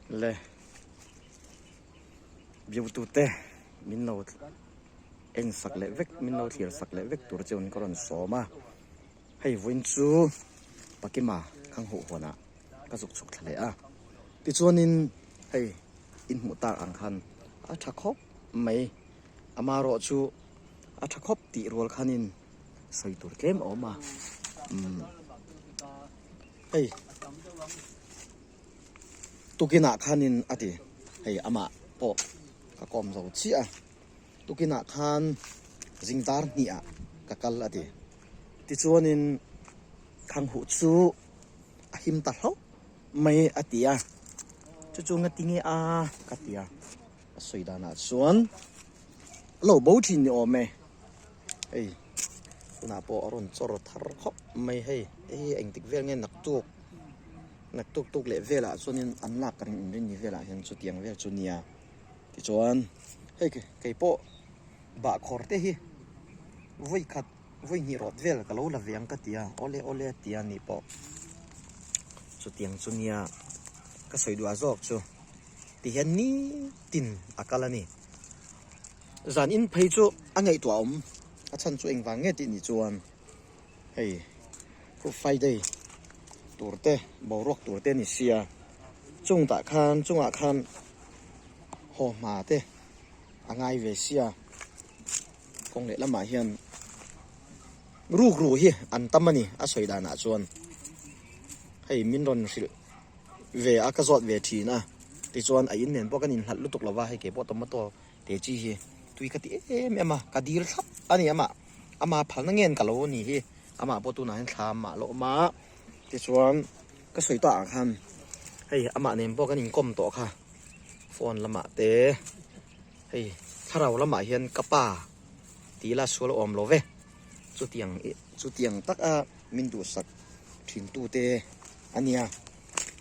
Le biautute min lo en sak leh vek min lo thlir sak leh vek tur chuan ka rawn sawm a hei vawiin chu Pakima khang huh huanah ka zuk chhuk thla leh a tichuanin hei in hmuh tak ang khan a tha khawp mai amaherawh chu a tha khawp tih rual khanin sawi tur tlem a awm a umm hei tukinah khanin a ti hei amah pawh ka kawm zo chiah a tukinah khan zingdar hnih ah ka kal a ti tichuanin thanghuh chu a him ta hlauh mai a ti a chu chu nga tinge a ka ti a a sawi danah chuan a lo bo thin ni awm e hei tunah pawh a rawn chawr thar khawp mai hei hei engtik vel nge naktuk naktuk tuk leh velah chuanin an lak ka ring inrin ni velah hian chutiang vel chu nia tichuan hei keipawh bahkhawr te hi vawi khat vawi hnih rawt vel ka lo la ve ang ka ti a awle awle a ti a ni pawh chutiang chu nia ka sawi duh a zawk chu tihian nitin a kal a ni zan in phei chu a ngaihtuah awm a chhan chu engvang nge tih ni chuan hei Good Friday tur te boruak tur te a ni sia chung tah khan chungah khan haw hma te a ngai ve sia. Kawng leh lamah hian rukru hi an tam a ni a sawi danah chuan hei min rawn hrilh ve a ka zawt ve thin a tichuan a in nen pawh kan inhlat lutuk lo va hei kei pawh tomato te chi hi tui ka ti em em a ka dil thlap a ni amah ama phalna ngen ka lo a ni hi amah pawh tunah hian thla mah la awm a tichuan ka sawi tah ah khan hei amah nen pawh kan inkawm tawh kha phone lamah te. Hei thlarau lamah hian ka pa tih ila sual a awm lo ve, chutiang chutiang taka min duhsak thin tu te a nia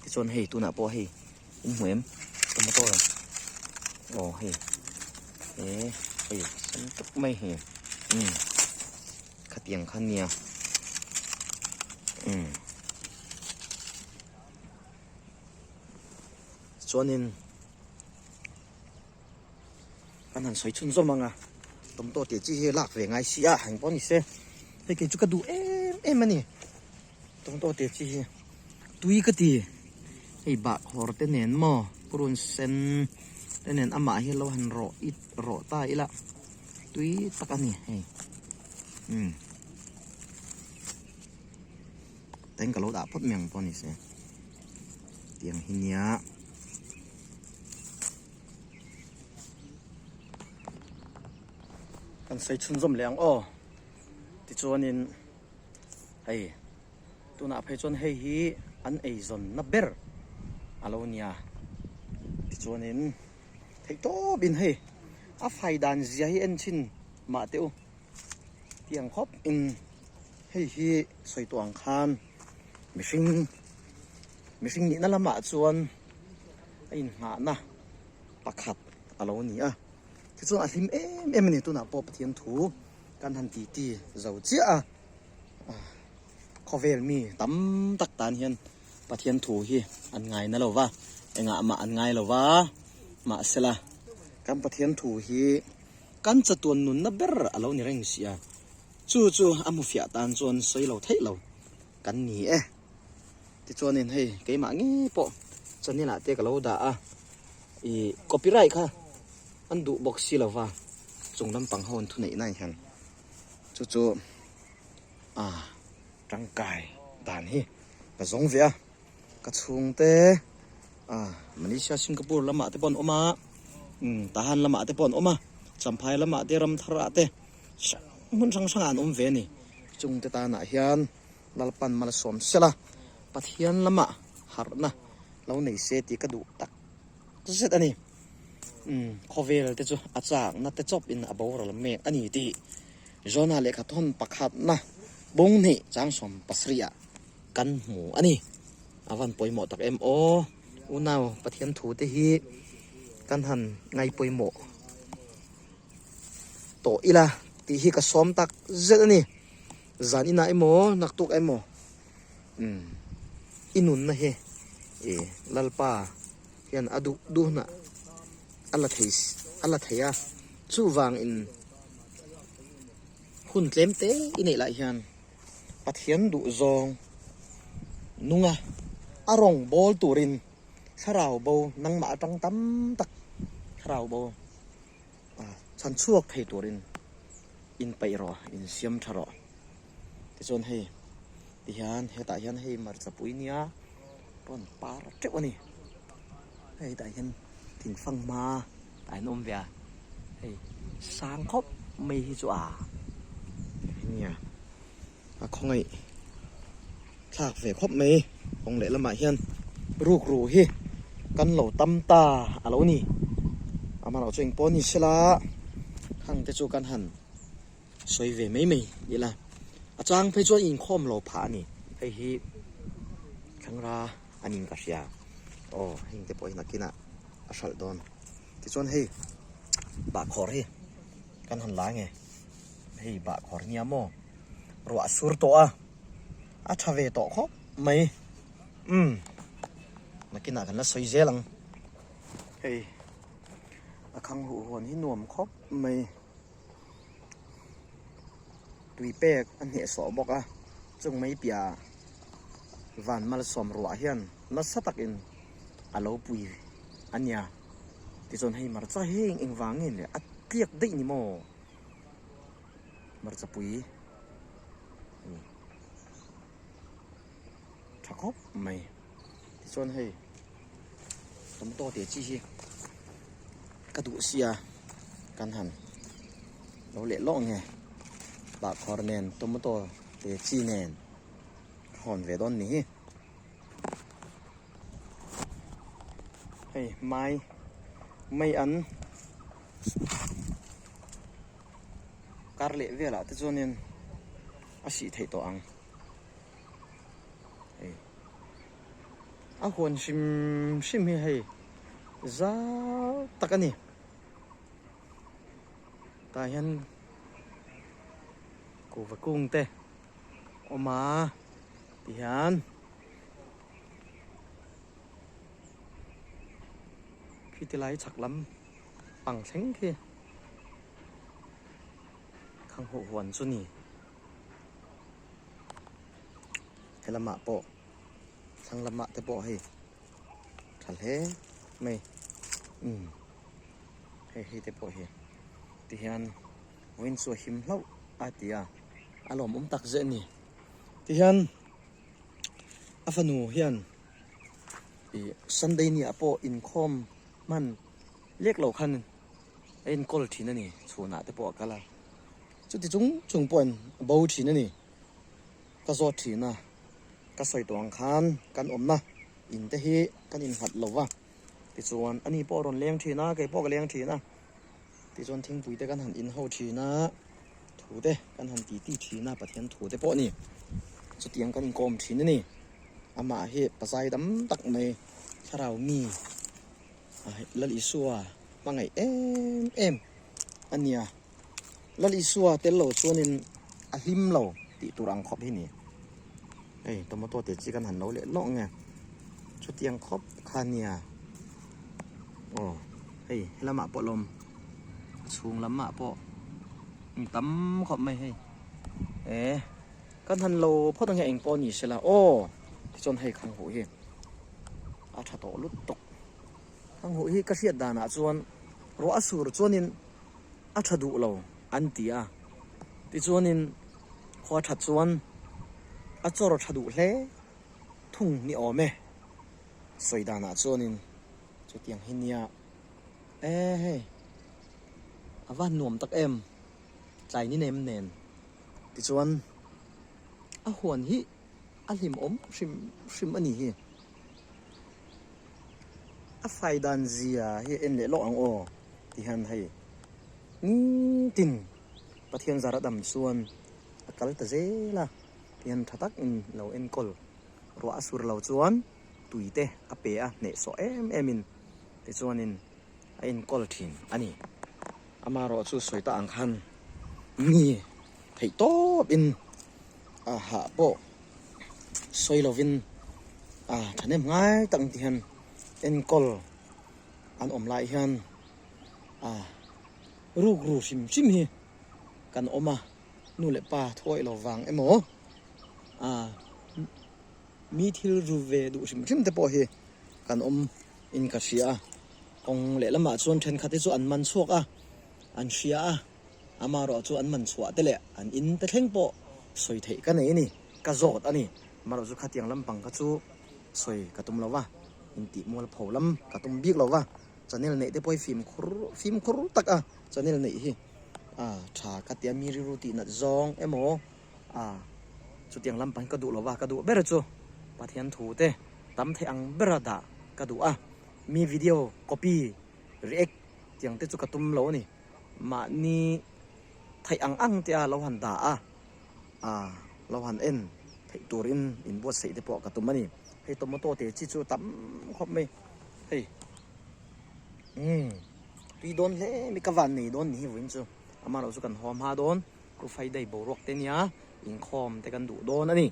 tichuan hei tunah pawh hei in hmu em tomato aw hei he hei sen tuk mai hi umm khatiang kha nia umm chuanin. Kan han sawi chhun zawm ang a, tomato tih chi hi lak ve ngai si a, eng pawh ni se hei kei chu ka duh em em a ni tomato tih chi hi tui ka ti hei bahkhawr te nen maw purun sen te nen amah hi lo han rawh it rawh ta ila tui tak a ni hei umm eng ka lo dah phawt mai ang pawh ni se tiang hi nia. Kan sawi chhunzawm leh ang aw tichuanin hei tunah phei chuan hei hi an eizawnna ber a lo nia tichuanin theih tawpin hei a fai dan zia hi en chhin mah teh u tiang khawp in hei hi sawi tawh ang khan mihring mihring nihna lamah chuan. a inngahna pakhat a lo ni a tichuan a hlim em em a ni tunah pawh Pathian thu kan han ti ti zo chiah a khawvel mi tam tak tan hian Pathian thu hi an ngai na lo va engah mah an ngai lo va mahsela kan Pathian thu hi kan chatuan nunna ber a lo ni reng si a chu chu a hmufiah tan chuan sawi lo theih lo kan ni e. Tichuanin hei keimah ngei pawh channel ah te ka lo dah a, ih copyright kha an duh bawk si lo va, chung lampang ho an thuneih na hian chu chu ah tangkai dan hi ka zawng ve a, ka chhungte ah Malaysia Singapore lamah te pawh an awm a, umm Tahan lamah te pawh an awm a, Champhai lamah te Ramthar ah te hmun hrang hrang ah an awm ve a ni, chungte tanah hian. Lalpan malsawm sela, Pathian lamah harhna lo nei se tih ka duh tak zet a ni. Umm, khawvel te chu a chakna te chawp in a boral mek a ni tih Jonah lehkha thawn pakhatna bung hnih changsawm pasarih ah kan hmu a ni. A van pawimawh tak em aw, unau Pathian thu te hi kan han ngai pawimawh tawh ila tih hi ka sawm tak zet a ni. Zan inah emaw naktuk emaw umm i nunna hi i Lalpa hi. hian a duh duh hunah a la thei a la thei a, chuvang in hun tlem te i neih lai hian Pathian duh zawng nunga a rawng bawl turin thlarau bo nangmah atang tam tak thlarau bo chhan chhuak thei turin inpeih rawh insiam tha rawh. Tichuan hei tihian hetah hian hei hmarcha pui nia rawn par teuh a ni. Hei tah hian thingfang hma tah hian a awm ve a, hei sang khawp mai hi chu a nia a khawngaih thlak ve khawp mai kawng leh lamah hian rukru hi kan lo tam ta a lo ni. Amaherawhchu engpawh ni sela khang te chu kan han. Sawi ve mai mai ila a chang phei chuan inkhawm lo phah a ni. Hei hi thlangra a ning ka hria aw heng te pawh hi nakinah a hralh dawn. Tichuan hei bahkhawr hi kan han la nge hei bahkhawr nia maw ruah a sur tawh a a tha ve tawh khawp mai umm nakinah kan la sawi zel ang hei a khang huh huan hi nuam khawp mai. Tui pek a hnehsawh bawk a, chung mai piahah van malsawm ruah hian nasa takin a lo pui a nia. Tichuan hei hmarcha heng engvang nge le a tliak daih ni maw? Hmarcha pui a ni tha khawp mai. Tichuan hei tomato tih chi hi ka duh sia kan han lo leh lawk nge bahkhawr nen tomato tih chi nen a hawn ve dawn ni hi hei mai mai an kar leh velah te chuanin a sih theih tawh ang. Hei a huan hrim hrim hi hei zau tak a ni tah hian kuhva kung te awm a ti hian khi ti lai chhak lam pang thleng khi khang huh huan chu ni. He lamah pawh thlang lamah te pawh hei tha hle mai umm hei hei te pawh hi tihian vawiin chu a him hlauh a ti a a lawmawm tak zet a ni tihian a fanu hian ih sunday ni ah pawh inkhawm hman lek lo khan a enkawl thin a ni chhunah te pawh a kal a. Chuti chung chung pawhin a bo thin a ni. Ka zawt thin a, ka sawi tawh ang khan kan awmna in te hi kan innghat lo va, tichuan ani pawh a rawn leng thin a, kei pawh ka leng thin a, tichuan thingpui te kan han inho thin a, thu te kan han titi thin a, Pathian thu te pawh a ni. Chutiang kan inkawm thin a ni. Amah hi pazai dam tak mai thlarau mi Lal Isua hmangaih em em a nia. Lal Isua tel lo chuanin a hlim lo tih tur ang khawp hi ni. Hei tomato te chi kan han lo leh lawk nge. Chutiang khawp kha nia. Aw hei helamah pawh lawm a chhung lamah pawh tam khawp mai hei. E kan han lo phawt ang hian eng pawh ni sela aw tichuan hei khang huh hi a tha tawh lutuk. Khang huh hi ka hriat danah chuan ruah a sur chuanin a tha duh lo an ti a, tichuanin khua that chuan a chawr tha duh hle thung ni awm e, sawi danah chuanin chutiang hi nia e hei a va nuam tak em tlai ni nem nen tichuan a huan hi a hlimawm hrim hrim a ni hi. A fai dan zia hi en leh lawk ang aw ti hian hei nitin Pathian zar a dam chuan a kal ta zel a ti hian tha takin lo enkawl ruah a sur lo chuan tui te a pe a hnehsawh em em in tichuanin a enkawl thin a ni. Amaherawhchu sawi ta ang khan mi theih tawp in a hah pawh sawi lovin a thahnem ngai tak ang ti hian enkawl an awm lai hian ah rukru hrim hrim hi kan awm a, nu leh pa thuawih lo vang emaw ah mi thil ru ve duh hrim hrim te pawh hi kan awm in ka hria a, kawng lehlamah chuan thenkhat hi chu an man chhuak a, an hria a. Amaherawh chu an man chhuah te leh an in te thleng pawh sawi theih ka nei a ni, ka zawt a ni. Amaherawh chu khatiang lampang kha chu sawi ka tum lo va, intih mualpho lam ka tum bik lo va, channel neih te pawh hi fimkhur fimkhur tak a channel neih hi a tha ka tia mi rilru tih nat zawng emaw a chutiang lampang hi ka duh lo va, ka duh ber chu Pathian thu te tam theih ang bera dah ka duh a, mi video copy react tiang te chu ka tum lo a ni. Mahni theih ang ang te a lo han dah a, ah lo han en theih turin inbuatsaih te pawh ka tum a ni. Hei tomato te chi chu tam khawp mai hei umm tui dawn hle mai ka van nei dawn ni hi vawiin chu amaherawh chu kan haw hma dawn Good Friday boruak te nia inkhawm te kan duh dawn a ni.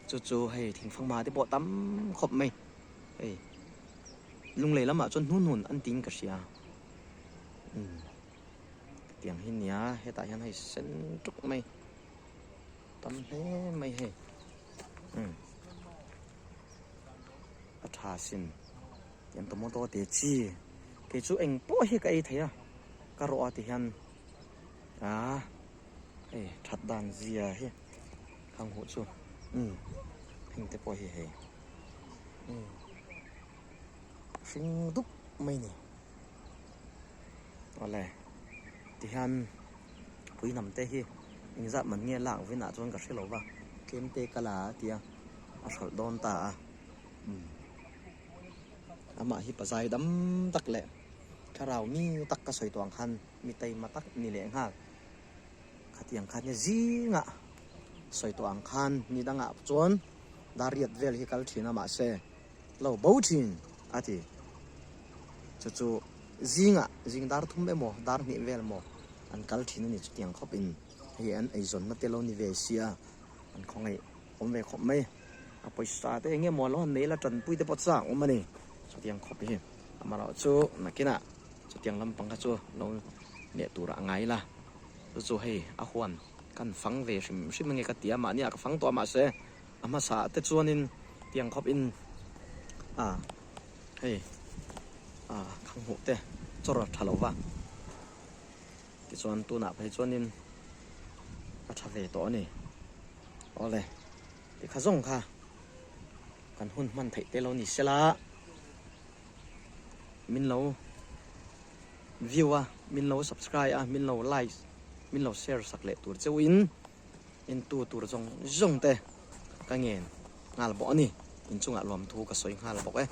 Chu chu hei thingfanghma te pawh tam khawp mai hei lunglei lamah chuan hnunhnun an tiin ka hria. Umm tiang hi nia hetah hian hei sen tuk mai tam hle mai hei umm a tha sin tiang tomato te chi kei chu eng pawh hi ka ei thei a ka rawh a ti hian ah hei that dan zia hi khang huh chu umm heng te pawh hi hei umm hring dup mai ni. Awle tihian puihnam te hi engzat man nge lak vinah chuan ka hre lo va, tlem te ka la a tia a hralh dawn ta a, umm amah hi pazai dam tak leh thlarau mi tak ka sawi tawh ang khan mi taima tak ni leh nghal khatiang khan nia zingah sawi tawh ang khan ni dangah chuan dariat vel hi kal thin a mahse. Lo bo thin a ti. Chu chu zingah zing dar thum emaw dar hnih vel emaw an kal thin a ni chutiang khawp in hei an eizawnna te lo ni ve sia an khawngaih awm ve khawp mai. A pawisa te eng emaw lo han nei la tanpui te pawh chak awm a ni chutiang khawp hi amaherawh chu nakinah chutiang lampang kha chu lo leh turah a ngai la. Chu chu hei a huan kan fang ve hrim hrim ange ka ti a mahni ah ka fang tawh a mahse A hmasa te chuanin tiang khawp in a hei a khang hmuh te chawr a tha lo va tichuan tunah phei chuanin a tha ve tawh a ni awle tikha zawng kha kan hun hman theih te lo ni sela min lo view a min lo subscribe a min lo like min lo share sak leh tur cheu in. Entu tur zawng zawng te ka ngen nghal bawk a ni. Inchungah lawmthu ka sawi nghal bawk e.